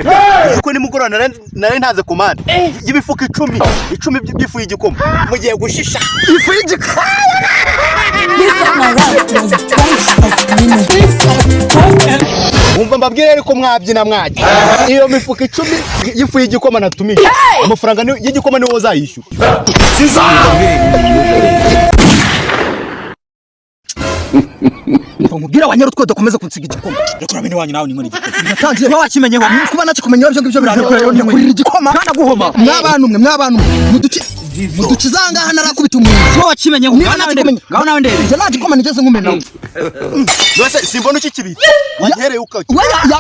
Uzi ko nimugoroba nari ntaze komande y'imifuka 10 10 by'ifu y'igikoma mugiye gushisha ifu y'igikoma. This time around was bunch of women. Wumva mbabwire ariko mwabyina mwajya iyo mifuka 10 y'ifu y'igikoma natumije amafaranga y'igikoma niwo uzayishyura. Nkubwira abanyarutwe dakomeza kunsiga igikoma. Rekura bene wanyu nawe ninywera igikoma. Natangiye Kuba wakimenyeho. Kuba nakikumenya ibyo ngibyo birankurira kurira igikoma. Kanaguhoma. Mwabantu mwe, mwabantu mwe, muduki mudukiza ngaha narakubita umuntu. Kuba wakimenyeho. Niba nakikumenya Ngaho nawe ndebe. Njye nta gikoma nigeze nkumenaho. Mbese simbona ukikibitse wagihereye ukaki.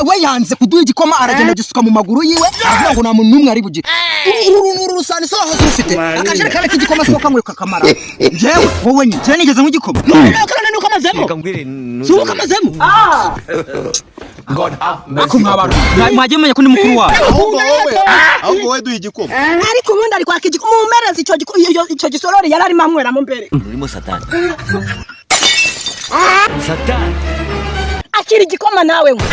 We yanze kuduha igikoma aragenda agisuka mu maguru yiwe avuga ngo nta muntu n'umwe ari bugire. Uru rusani so wahoze ufite akajerekani k'igikoma siko kamwe kakamara. Njyewe wowe nyine. Njyewe nigeze nk'igikoma. None nuko amazemo. Si uko amazemo. Ako mwabantu. Mwagiye mumenya ko ndi mukuru wawe. Ahubwo wowe duha igikoma. Ariko ubundi ari kwaka igikoma mumereze icyo gisorori yari arimo anyweramo mbere. Urimo satani. Satani. Akira igikoma nawe ngo.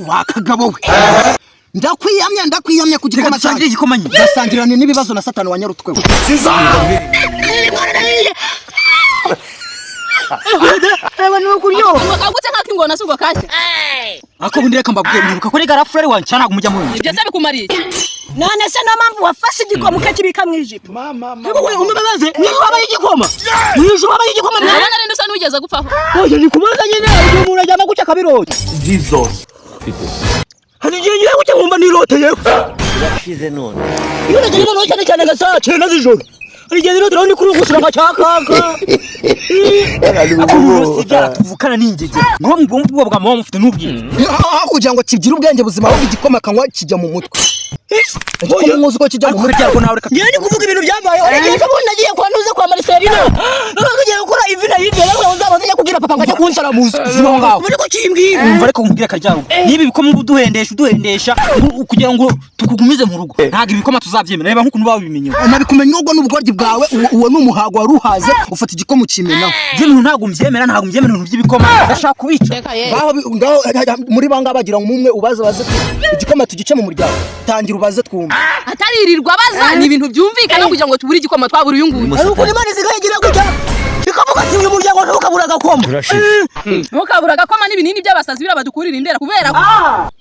Wakagabo we. Ndakwiyamya ndakwiyamya ku gikoma dusangire igikoma nyine. Ndasangirana n'ibibazo na satani wa nyarutwe we. Ewe ni ukuryoha. Kagutse nk'ak'ingona si ubwo kashya. Ako bundi reka mbabwire mwibuka ko ni garafurere wanjye cyangwa ntabwo mujya mubimenya. Ibyo se bikumariye iki? None se niyo mpamvu wafashe igikoma ukakibika mu ijipo. Wowe umubabaze niba wabaye igikoma. Mwijuru wabaye igikoma. Urabona rero usa n'uwigeze gupfaho. Oya ni kubaza nyine igihe umuntu aryama gutya akabirota. Jesus. Hari igihe ngiye gutya nkumva niroteye. Urashize none. Iyo nagiye noneho cyane cyane nka saa 9 z'ijoro. Hari igihe nirotera ndi kurungusura nka cyakaka. Ako byaratuvukana n'ingege. Ngo mu bwonko bwa mama mufite n'ubwenge. Aho kugira ngo kigire ubwenge buzima ahubwo igikoma akanywa kijya mu mutwe. Igikoma muzi ko kijya mu mutwe. Ariko nawe reka. Ngiye ndi kuvuga ibintu byambaye. Uretse ko ubundi nagiye kwa Ntuze kwa Marcelino. None tugiye gukora ivi na ivi rero uzabanza njya kubwira papa ngo ajye kunsara mu Ziba aho ngaho. Muri ko kimbwira. Umva ariko nkubwire karyarugo. Niba ibikoma uba uduhendesha uduhendesha kugira ngo tukugumize mu rugo. Ntabwo ibikoma tuzabyemera. Reba nk'ukuntu babimenye. Nabikumenya ubwo n'ubugoryi bwawe uwo ni umuhago wari uhaze ufata igikoma ukimenaho. Ibyo bintu ntabwo mbyemera ntabwo mbyemera ibintu by'ibikoma. Ndashaka kubica. Ngaho muri banga bagira ngo umwe ubaze baze igikoma tugice mu muryango. Tangira ubaze twumve. Ataririrwa baza ni ibintu byumvikana kugira ngo tubure igikoma twabura uyu nguyu. Ari ukuntu Imana isigaye igira gutya. Ikavuga ati uyu muryango ntukabura agakoma. Ntukabura agakoma n'ibinini by'abasazi birabadukurira indera kubera ko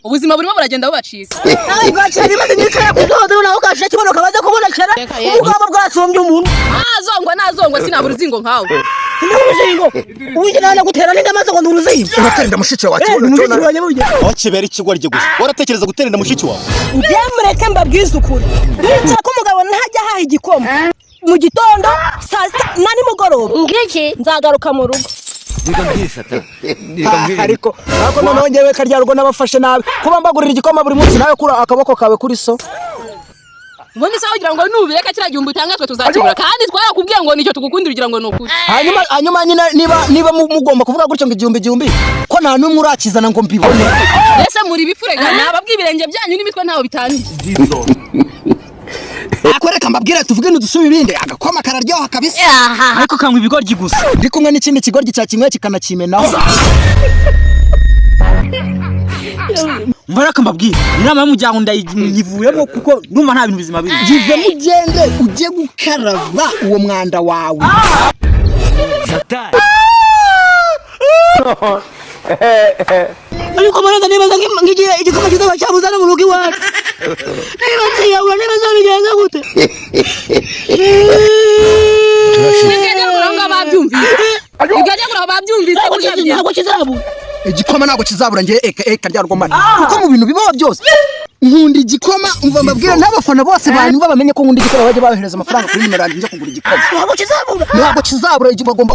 ubuzima burimo buragenda bubacika. Nawe bwakira ibibazo nicara ku dodo nawe ukashira kibono kabaza kubonekera. Ubugabo bwasumbye umuntu. Nazongwa nazongwa sinabura uruzingo nkawe. Ni uruzingo. Uwinjye nawe nagutera n'inda maze ngo ni uruzingo. Uratera mushiki wawe Ni mushiki wanjye burya. Aho kibera ikigoryi gusa waratekereza gutera inda mushiki wawe. Njye mureke mbabwize ukuri. Nicara ko umugabo ntajya ahaha igikoma. Mu gitondo saa sita na nimugoroba. Nzagaruka mu rugo. Reka mbwire satani. Reka mbwire. Ariko nako noneho njyewe karyarugo nabafashe nabi kuba mbagurira igikoma buri munsi nawe kura akaboko kawe kuri so. Ubundi se wagira ngo nubireka kiriya gihumbi utanga twe tuzakibura kandi twarakubwiye ngo nicyo tugukundira ugira ngo ni ukuri. Hanyuma nyine niba mugomba kuvuga gutyo ngo igihumbi igihumbi ko nta n'umwe urakizana ngo mbibone. Ese muri bifurega nababwiye ibirenge byanyu n'imitwe ntaho bitaniye. Ako reka mbabwire tuvuge n'udusubi ibindi agakoma kararyoha kabisa. Ariko kanywa ibigoryi gusa. Ndi kumwe n'ikindi kigoryi cya kimwe kikanakimenaho. Umva reka mbabwire inama y'umuryango ndayivuyemo kuko ndumva nta bintu bizima birimo. Jivemo ugende ujye gukaraba uwo mwanda wawe. Satani. Ariko maraza nibaza nk'igihe igikoma kizaba cyabuzana mu rugo iwacu. Niba nziyahura niba nzabigenza gute. Ibyo ngo babyumvise. Ibyo ngo babyumvise Ntabwo kizabura. Igikoma ntabwo kizabura njye eka ryarwo mani. Kuko mu bintu bibaho byose nkunda igikoma umva mbabwire n'abafana bose banyumva bamenye ko nkunda igikoma bajye bayohereza amafaranga kuri nimero yanjye njye kugura igikoma. Ntabwo kizabura. Ntabwo kizabura bagomba.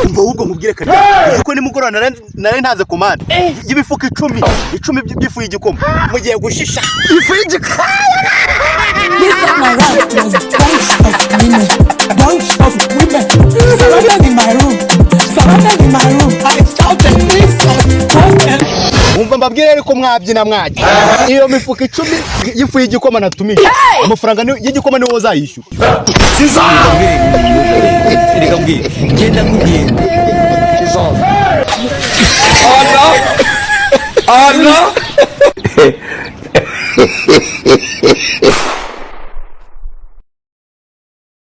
Umva ahubwo nkubwire karyarugo uzi ko nimugoroba nari ntaze komande y'imifuka 10 10 by'ifu y'igikoma mugiye gushisha Ifu y'igikoma. This time around was bunch of women. Bunch of women surrounded in my room. Surrounded in my room. I shouted, Jesus. Wumva mbabwire mbabwire ariko mwabyina mwajya iyo mifuka 10 y'ifu y'igikoma natumije, amafaranga y'igikoma niwo uzayishyura. Reka mbwire, ngenda nkubwire.